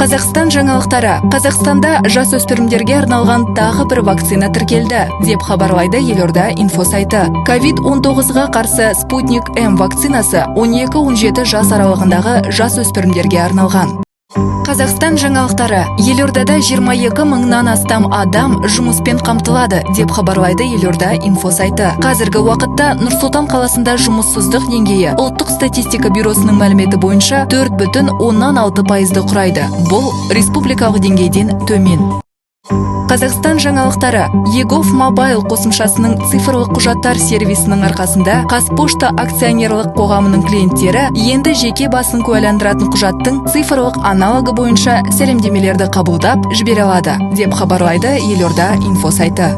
Қазақстан жаңалықтары. Қазақстанда жасөспірімдерге арналған тағы бір вакцина тіркелді, деп хабарлайды Елорда инфо сайты. COVID-19-ға қарсы «Спутник М» вакцинасы 12-17 жас аралығындағы жасөспірімдерге арналған. Қазақстан жаңалықтары. Елордада 22 мыңнан астам адам жұмыспен қамтылады, деп хабарлайды Елорда инфо сайты. Қазіргі уақытта Нұр-Сұлтан қаласында жұмыссыздық деңгейі Ұлттық статистика бюросының мәліметі бойынша 4,6%-ды құрайды. Бұл республикалық деңгейден төмен. Қазақстан жаңалықтары. eGov Mobile қосымшасының цифрлық құжаттар сервисінің арқасында «Қазпошта» акционерлік қоғамының клиенттері енді жеке басын куәландыратын құжаттың цифрлық аналогы бойынша сәлемдемелерді қабылдап, жібере алады, деп хабарлайды Елорда инфо сайты.